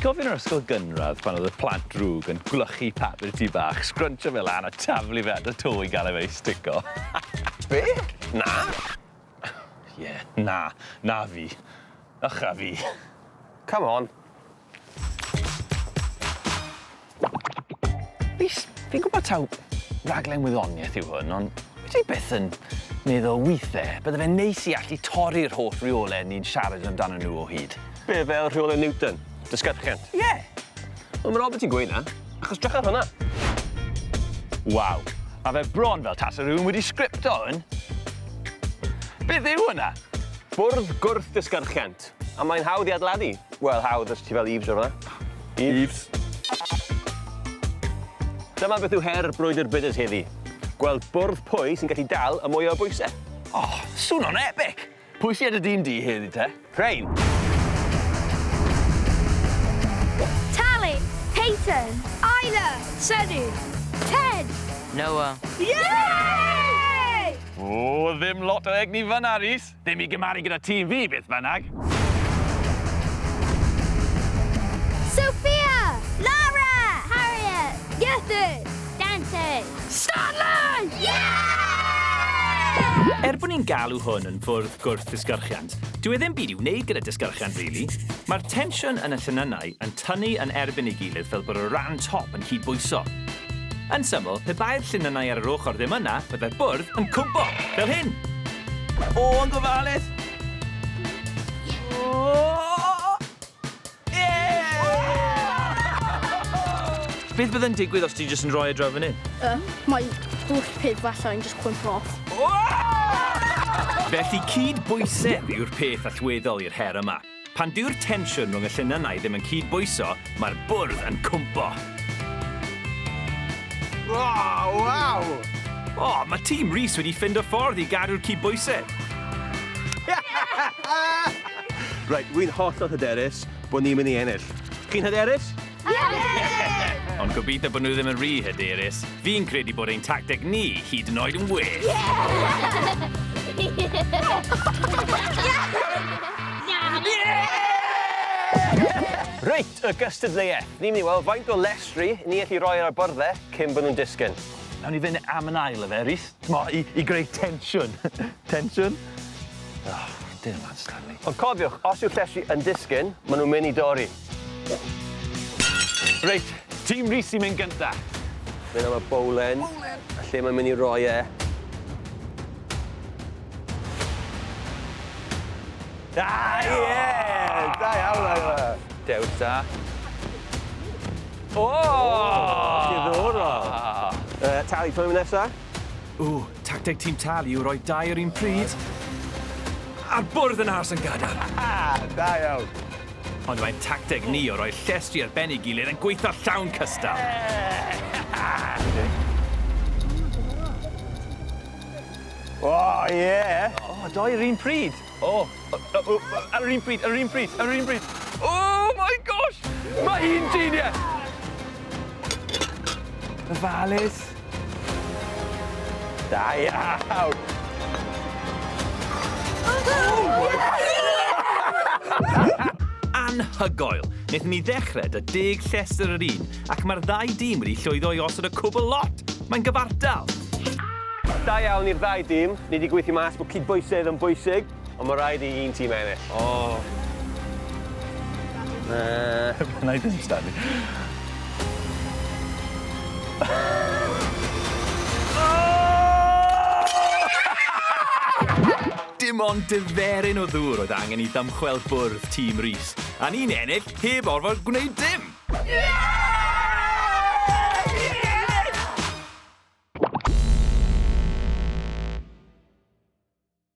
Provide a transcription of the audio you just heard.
cofio yn yr ysgol gynradd pan oedd y plant drwg yn gwlychu papur tŷ bach, sgryntsio fe lan a taflu fe at y to i gael e fe i stico? Be? Na! Ie, na. Na fi. Ych a fi. Come on. Rhys, fi'n gwybod taw raglen wyddoniaeth yw hwn, ond wyt ti byth yn meddwl withe bydde fe'n neis i allu torri'r holl reole ni'n siarad amdanyn nhw o hyd? Be, fel rheole Newton? Disgyrchiant? Ie! Wel, mae'n od bod ti'n gweud 'na, achos drych ar hwnna. Waw, ma' fe bron fel tase rhywun wedi sgripto hwn. Beth yw hwnna? Bwrdd gwrth-ddisgyrchiant. A mae'n hawdd i adeiladu. Wel, hawdd os ti fel Eaves o'r fan'na. Eaves. Dyma beth yw her brwydr Bidders heddi. Gweld bwrdd pwy sy'n gallu dal y mwyaf o bwysau. O, oh, swno'n epic! Pwy sy ar dy dîm di heddi te? Rhein. Tally, Peyton, Isla, Sunny, Ted. Noah. Yay! O, ddim lot o egni fan'na, Rhys. Ddim i gymaru gyda tîm fi, beth bynnag. Sophia! Lara! Harriet! Gethin! Dante! Stanley! Yeah! Er bod ni'n galw hwn yn fwrdd gwrth-ddisgyrchiant, dyw e ddim byd i'w wneud gyda disgyrchiant, rili. Mae'r tensiwn yn y llinynnau yn tynnu yn erbyn ei gilydd fel bod y ran top yn cydbwyso. Yn syml, pe bai'r llinynnau ar yr ochr ddim yna, byddai'r bwrdd yn cwmpo, fel hyn! O, yn gofalus! O! Beth bydd yn digwydd os ti jyst yn rhoi e draw fan hyn? Uh, mae holl peth falle yn just cwympo off. Felly cyd-bwysedd yw'r peth allweddol i'r her yma. Pan dyw'r tensiwn rhwng y llinynnau ddim yn cyd-bwyso, mae'r bwrdd yn cwmpo. Waw, waw! O, mae tîm Rhys wedi ffindo ffordd i gadw'r cyd-bwysedd. Reit, wi'n hollol hyderus bod ni'n mynd i ennill. Chi'n hyderus? Yeah! Ond gobeithio bod nhw ddim yn rhy hyderus. Fi'n credu bod ein tacteg ni hyd yn oed yn well. Reit, y gystadleuaeth. Ni'n mynd i weld faint o lestri ni allu roi ar y byrddau cyn bod nhw'n disgyn. Nawn ni fynd am yn ail efe, Rhys. T'mo, i, i greu tensiwn. tensiwn? Oh, dim man, Stanley. Ond cofiwch, os yw'r llestri yn disgyn, maen nhw'n mynd i dorri. Reit, tîm Rhys sy'n mynd gynta. Mynd am y bowlen. Bowlen! A lle mae'n mynd i roi e. Ah, ie! Da iawn, Isla. Dewis da. O! Diddorol. Tali, ti'n mynd nesa? Ww, tacteg tîm Tali yw rhoi dau ar un pryd. A'r bwrdd yn aros yn gadarn. Da iawn. Ond mae'n tacteg ni o roi llestri ar ben ei gilydd yn gweithio llawn cystal. O, ie! O, doi ar un pryd. O, o, o, ar yr un pryd, ar yr un pryd, ar yr un pryd. Oh my gosh! Mae hi'n genius! Ofalus. Da iawn! Anhygoel! Wnaethon ni ddechrau 'da deg llestr yr un, ac mae'r ddau dîm wedi llwyddo i osod y cwbl lot! Mae'n gyfartal! Da iawn i'r ddau dîm. Ni wedi gweithio mas bod cydbwysedd yn bwysig, ond mae rhaid i un tîm ennill. O! Na. Na i ddim, Stanley. Dim ond diferyn o ddŵr oedd angen i ddymchwel bwrdd tîm Rhys, a ni'n ennill heb orfod gwneud dim! Yeah!